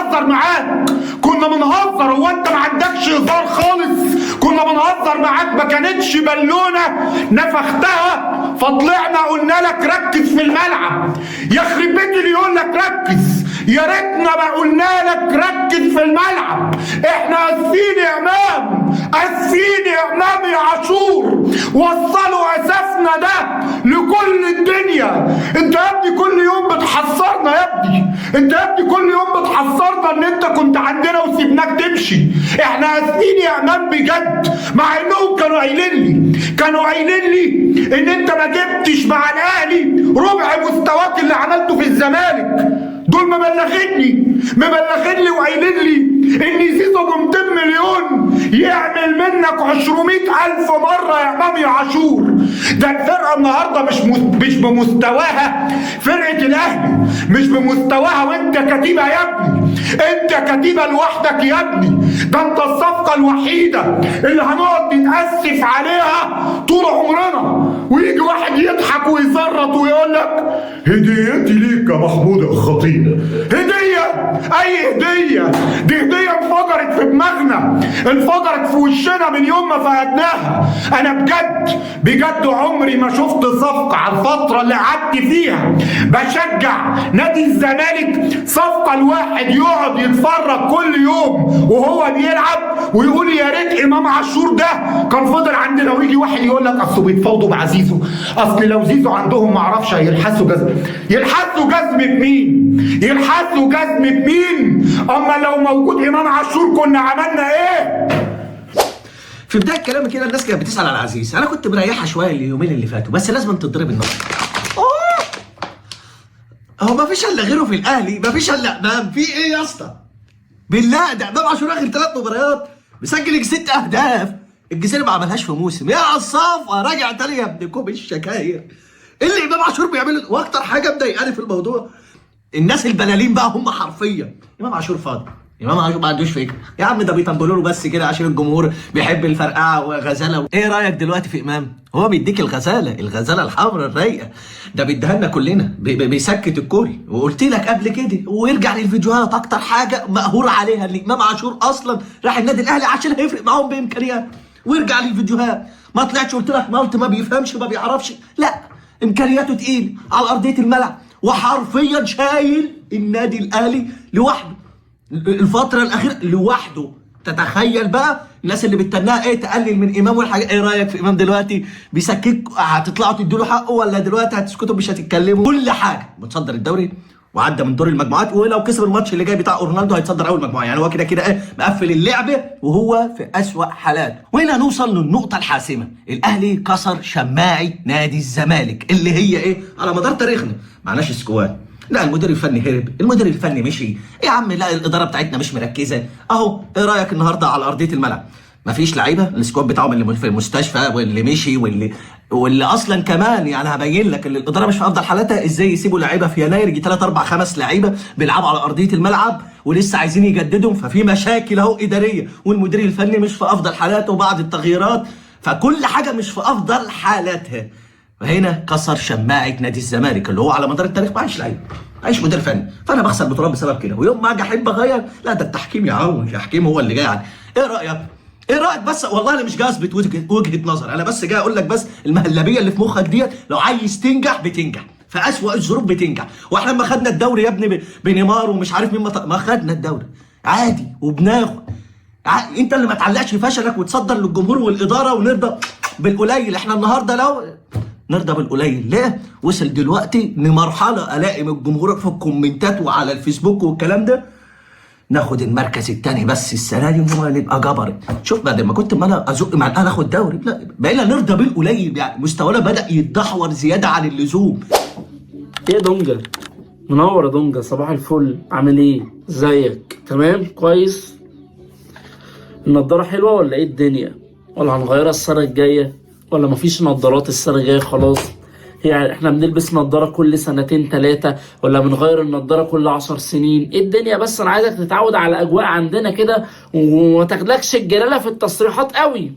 بنهزر معاك، كنا بنهزر. هو انت ما عندكش هزار خالص؟ كنا بنهزر معاك، ما كانتش بالونه نفختها فطلعنا قلنا لك ركز في الملعب. يخرب بيت اللي يقول لك ركز، يا ريتنا ما قلنا لك ركز في الملعب. احنا اسفين يا امام، اسفين يا امام يا عاشور، وصلوا اسفنا ده لكل الدنيا. انت يا ابني كل يوم بتحسرنا يا ابني، انت يا ابني كل يوم بتحسرنا ان انت كنت عندنا وسيبناك تمشي. احنا اسفين يا امام بجد، مع انهم كانوا قايلين لي، كانوا قايلين لي ان انت ما جبتش مع الاهلي ربع مستواك اللي عملته في الزمالك. دول مبلغيني، مبلغيني وقايلين لي ان زيزو ب 200 مليون يعمل منك 200 الف مرة يا امام يا عاشور. ده الفرقة النهارده مش بمستواها، فرقه الاهلي مش بمستواها، وانت كتيبة يا ابني، انت كتيبة لوحدك يا ابني. ده انت الصفقة الوحيدة اللي هنقعد نتاسف عليها طول عمرنا، ويجي واحد يضحك ويزرط ويقول لك هديتي ليك يا محمود الخطيب. هديه؟ اي هديه؟ دي هديه انفجرت في دماغنا، انفجرت في وشنا من يوم ما فقدناها. انا بجد بجد عمري ما شفت صفقة على الفترة اللي قعدت فيها بشجع نادي الزمالك، صفقة الواحد يقعد يتفرج كل يوم وهو بيلعب ويقول يا ريت امام عاشور ده كان فضل عندنا، ويجي واحد يقول لك اصله بيتفاوضوا مع زيزو، اصل لو زيزو عندهم ما اعرفش هيلحسوا جزمه. يلحسوا جزمه مين؟ يلحسوا جزمه مين؟ اما لو موجود امام عاشور كنا عملنا ايه؟ في بداية كلامي كده الناس كانت بتسال على عزيز، انا كنت مريحه شوية اليومين اللي فاتوا، بس لازم تضرب النار. هو ما فيش الا غيره في الاهلي، ما فيش الا امام. في ايه يا اسطى؟ بالله ده امام عاشور اخر 3 مباريات مسجل 6 اهداف، الجزيرة ما عملهاش في موسم. يا عصافه راجع تاني يا ابن كوب الشكاير. ايه اللي امام عاشور بيعمله؟ واكتر حاجة مضايقاني في الموضوع الناس البلالين بقى، هم حرفيا امام عاشور فاضي، امام عاشور ما عندوش فكرة يا عم، ده بيطبلوا له بس كده عشان الجمهور بيحب الفرقعه وغزاله. ايه رايك دلوقتي في امام؟ هو بيديك الغزالة، الغزالة الحمراء الرايقه، ده بيديها لنا كلنا، بيسكت الكل. وقلت لك قبل كده ويرجع للفيديوهات، اكتر حاجة مقهور عليها ان امام عاشور اصلا راح النادي الاهلي عشان هيفرق معاهم بامكانيات. ويرجع للفيديوهات، ما طلعتش قلت لك مالت ما بيفهمش ما بيعرفش، لا امكانياته تقيل على ارضية الملعب، وحرفيا شايل النادي الاهلي لوحده الفترة الاخيرة لوحده. تتخيل بقى الناس اللي بتتناها ايه تقلل من امام والحاجات. ايه رايك في امام دلوقتي؟ بيسكك، هتطلعوا تدوا له حقه ولا دلوقتي هتسكتوا مش هتتكلموا؟ كل حاجة متصدر الدوري وعدى من دور المجموعات، ولو كسب الماتش اللي جاي بتاع اورلاندو هيتصدر اول مجموعة، يعني هو كده كده ايه مقفل اللعبة وهو في اسوأ حالاته. وهنا نوصل للنقطة الحاسمة، الاهلي كسر شماعة نادي الزمالك اللي هي ايه على مدار تاريخنا، معناش squad، لا المدير الفني هرب، المدير الفني مشي، يا عم لا الادارة بتاعتنا مش مركزه. اهو ايه رايك النهارده على ارضية الملعب؟ مفيش لعيبة، ال squad بتاعهم اللي في المستشفى واللي مشي واللي اصلا كمان، يعني هبين لك ان الادارة مش في افضل حالاتها. ازاي يسيبوا لعيبة في يناير يجي 3 4 5 لعيبة بيلعبوا على ارضية الملعب ولسه عايزين يجددهم؟ ففي مشاكل اهو ادارية، والمدير الفني مش في افضل حالاته بعد التغييرات، فكل حاجة مش في افضل حالاتها. وهنا كسر شماعة نادي الزمالك اللي هو على مدار التاريخ معيش لعيب، معيش مدير فني، فانا بخسر بطولات بسبب كده. ويوم ما اجي احب اغير، لا ده التحكيم يا عم، التحكيم هو اللي جاي عليه. ايه رايك؟ ايه رايك بس؟ والله انا مش جاي اثبت وجهه نظر، انا بس جاي اقول لك بس المهلبيه اللي في مخك ديت لو عايز تنجح بتنجح، في اسوأ الظروف بتنجح. واحنا لما خدنا الدوري يا ابني بنيمار ومش عارف مين، ما خدنا الدوري عادي وبناخد. انت اللي ما تعلقش فشلك وتصدر للجمهور والادارة ونرضى بالقليل. احنا النهارده لو نرضى بالقليل ليه؟ وصل دلوقتي لمرحلة الاقي من الجمهور في الكومنتات وعلى الفيسبوك والكلام ده ناخد المركز الثاني بس السنة دي ونبقى جبري. شوف بعد ما كنت انا ازق مع الاهلي اخد دوري، لا بقينا نرضى بالقليل، يعني مستوانا بدا يتدهور زيادة عن اللزوم. ايه يا دونجا؟ منور يا دونجا، صباح الفل، عامل ايه؟ ازيك؟ تمام؟ كويس؟ النضارة حلوة ولا ايه الدنيا؟ ولا هنغيرها السنة الجاية؟ ولا مفيش نضارات السنة الجاية خلاص؟ يعني احنا بنلبس نضارة كل سنتين تلاتة ولا بنغير النضارة كل 10 سنين؟ ايه الدنيا؟ بس انا عايزك تتعود على اجواء عندنا كده وما تاخدلكش الجلالة في التصريحات قوي.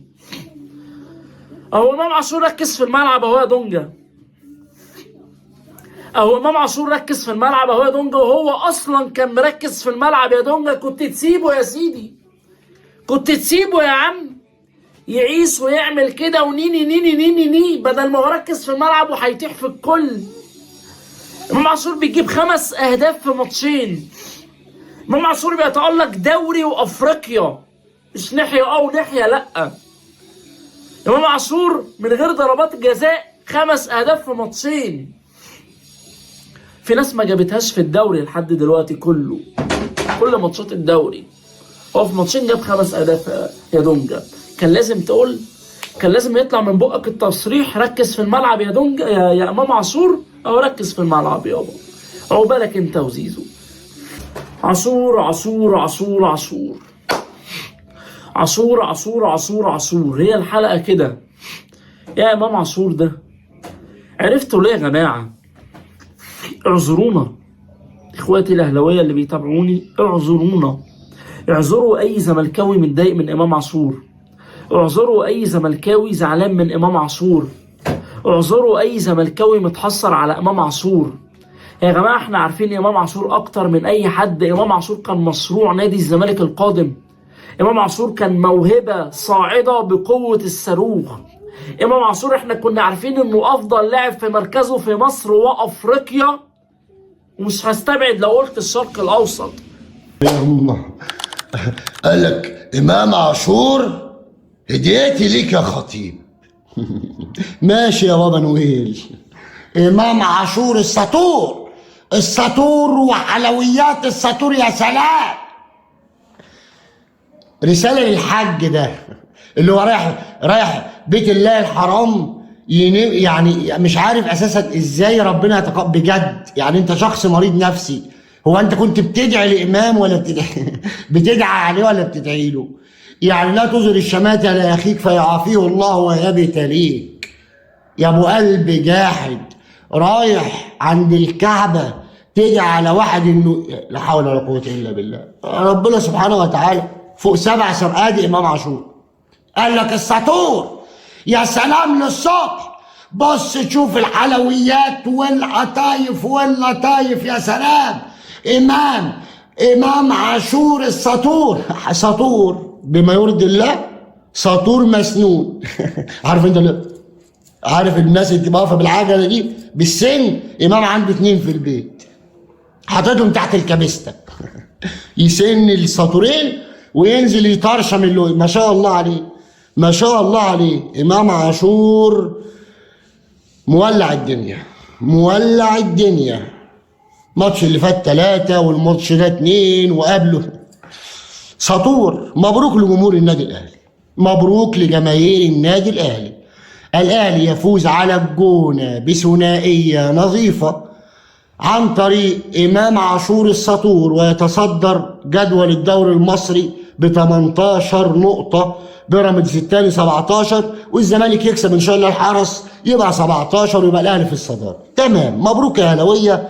اهو امام عاشور ركز في الملعب اهو يا دونجا. اهو امام عاشور ركز في الملعب اهو يا دونجا، وهو اصلا كان مركز في الملعب يا دونجا. كنت تسيبه يا سيدي، كنت تسيبه يا عم يعيش ويعمل كده ونيني نيني نيني ني، بدل ما هو ركز في الملعب وهيتيح في الكل. امام عاشور بيجيب 5 اهداف في ماتشين. امام عاشور بيتألق دوري وافريقيا، مش ناحية او ناحية، لا. امام عاشور من غير ضربات جزاء 5 اهداف في ماتشين. في ناس ما جابتهاش في الدوري لحد دلوقتي، كله كل ماتشات الدوري هو في ماتشين جاب 5 اهداف يا دونجا. كان لازم تقول، كان لازم يطلع من بقك التصريح ركز في الملعب يا دونجا، يا امام عاشور، او ركز في الملعب يابا، عقبالك انت وزيزو. عاشور عاشور عاشور عاشور عاشور عاشور عاشور عاشور، هي الحلقة كده يا امام عاشور. ده عرفتوا ليه يا جماعة؟ اعذرونا اخواتي الاهلاوية اللي بيتابعوني، اعذرونا، اعذروا اي زملكاوي متضايق من امام عاشور، اعذروا اي زملكاوي زعلان من امام عاشور، اعذروا اي زملكاوي متحسر على امام عاشور. يا جماعة احنا عارفين امام عاشور اكتر من اي حد. امام عاشور كان مشروع نادي الزمالك القادم. امام عاشور كان موهبة صاعده بقوة الصاروخ. امام عاشور احنا كنا عارفين انه افضل لاعب في مركزه في مصر وافريقيا، ومش هستبعد لو قلت الشرق الاوسط. قال لك امام عاشور هديتي ليك يا خطيب. ماشي يا بابا نويل. امام عاشور السطور، السطور وحلويات السطور، يا سلام. رسالة للحاج ده اللي هو رايح بيت الله الحرام، يعني مش عارف اساسا ازاي ربنا يتقبل بجد. يعني انت شخص مريض نفسي، هو انت كنت بتدعي لامام ولا بتدعي عليه ولا بتدعي له؟ يعني لا تظهر الشماتة لاخيك فيعافيه الله ويبتليك. يا ابو قلب جاحد، رايح عند الكعبة تدعي على واحد انه لا حول ولا قوة الا بالله. ربنا سبحانه وتعالى فوق 7 سرقات امام عاشور. قال لك السطور، يا سلام للصبح، بص تشوف الحلويات والقطايف واللطايف، يا سلام. امام عاشور السطور، سطور بما يرضي الله، سطور مسنون. عارف انت، عارف الناس اللي واقفة بالعجله دي بالسن؟ امام عنده 2 في البيت، حاططهم تحت الكابسته. يسن السطورين وينزل يطرشم اللي ما شاء الله عليه، ما شاء الله عليه. امام عاشور مولع الدنيا، مولع الدنيا. الماتش اللي فات 3 والماتش ده 2 وقبله سطور. مبروك لجمهور النادي الاهلي، مبروك لجماهير النادي الاهلي. الاهلي يفوز على الجونه بثنائيه نظيفة عن طريق امام عاشور السطور، ويتصدر جدول الدوري المصري ب 18 نقطة، بيراميدز الثاني 17، والزمالك يكسب ان شاء الله الحرس يبقى 17، ويبقى الاهلي في الصدارة. تمام، مبروك يا اهلاويه.